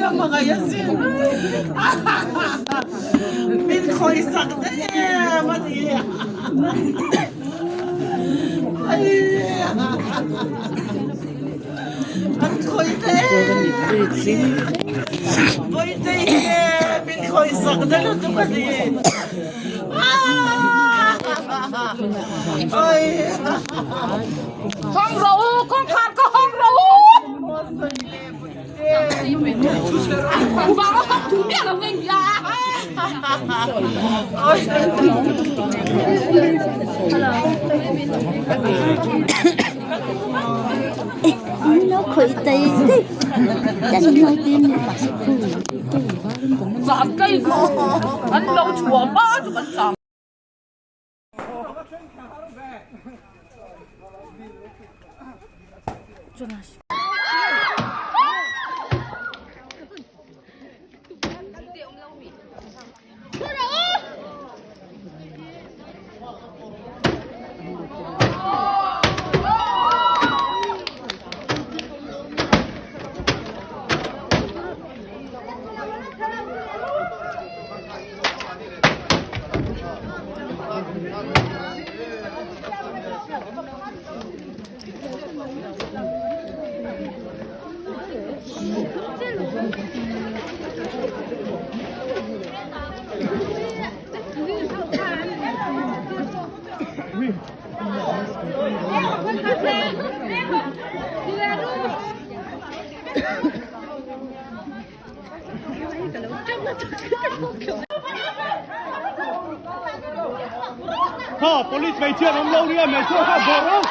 Ka hmangaih asin. Min khawisak daih em a ni. An khawih daih em a ni. Bawihte hi min khawisak daih lutuk a ni. Hawng rawh u, kawngkhar ka hawng rawh u. Vang a hawng thu miah lo ngei nia. Zan kai chu an lo chhuah hma chu kan chang. Kha police hmeichhia an awm lo nia hmeichhia kha bawh rawh.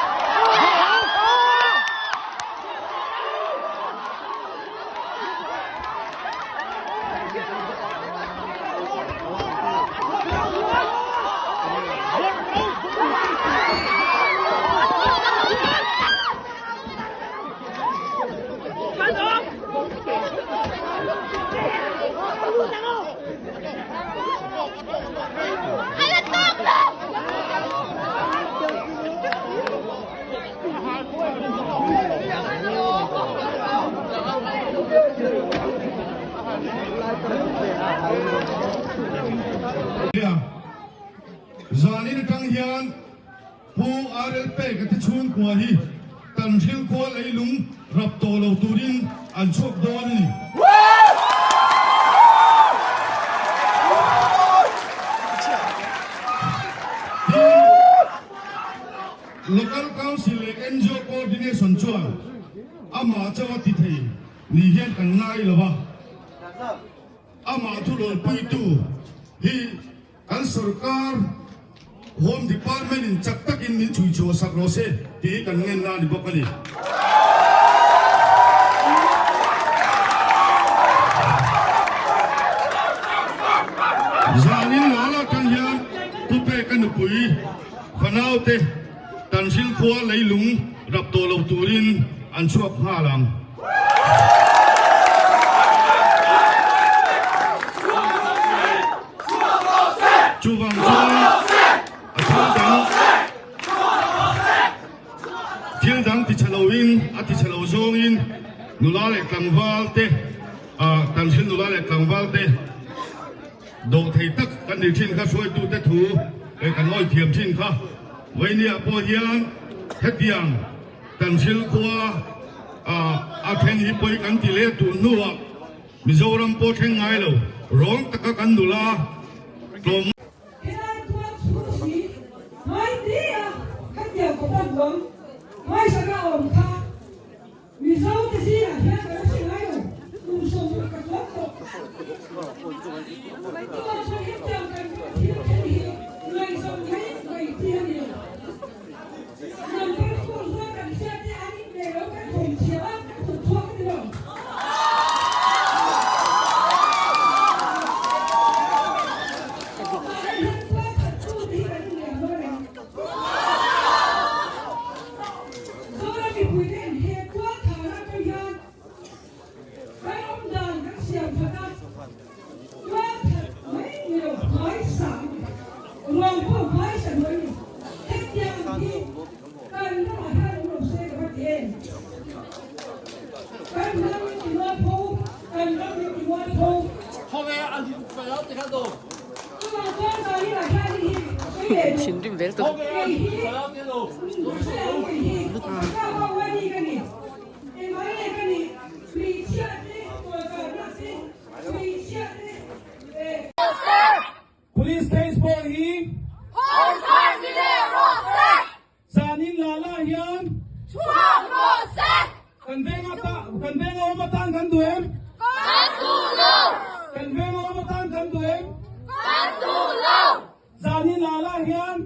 Zanin atang hian Pu RL Peka te chhungkua hi Tanhril khua leilung rap tawh lo turin an chhuak dawn a ni. Tin, Local Council leh NGO Coordination chuan amah chauh a ti thei ni hian kan ngai lo va, amah thulawlpuitu hi Kan sorkar Home Department in chak takin min chhui chhuah sak rawh se tih hi kan ngenna a ni bawk a ni. Zanin lala tan hian Pu Peka nupui fanaute Tanhril khua leilung rap tawh lo turin an chhuak nghal ang. Chuvang chuan a thil dang thil dang ti chhe loin a ti chhe lo zawngin nula leh tlangval te ah Tanhril nula leh tlangval te dawh thei tak kan nih thin kha hruaitute thu eh kan awi thiam thin kha Vainia pawh hian hetiang Tanhril khua ah a then hi pawi kan ti leh tur hnuah Mizoram pawh thleng ngai lo, rawng taka kan nula tlawm. Helai tual chhung si ngai ti a khatiang kawpa duang hmaisaka awm kha Mizo te zingah hian ka la hre ngai lo, kum 60 ka tuam tawh. Tual chhung hetiang kan thil thleng hi ngaihzawm mai mai chi a ni lo. Number tur zual kan hriat te an inbe lo kan thawm chhia a, kan thawk chhuak a ni lo. Hei hian tual khat tu te hi kan inliam dawn em? Zoram mipui te. Thinrim vel tawh. Police case pawh hi Zanin la la hian Chhuak rawh se! Kan venga ta kan venga awm atan kan duh em? Kan duh lo! Kan venga awm atan kan duh em? Kan duh lo! Zanin la la hian.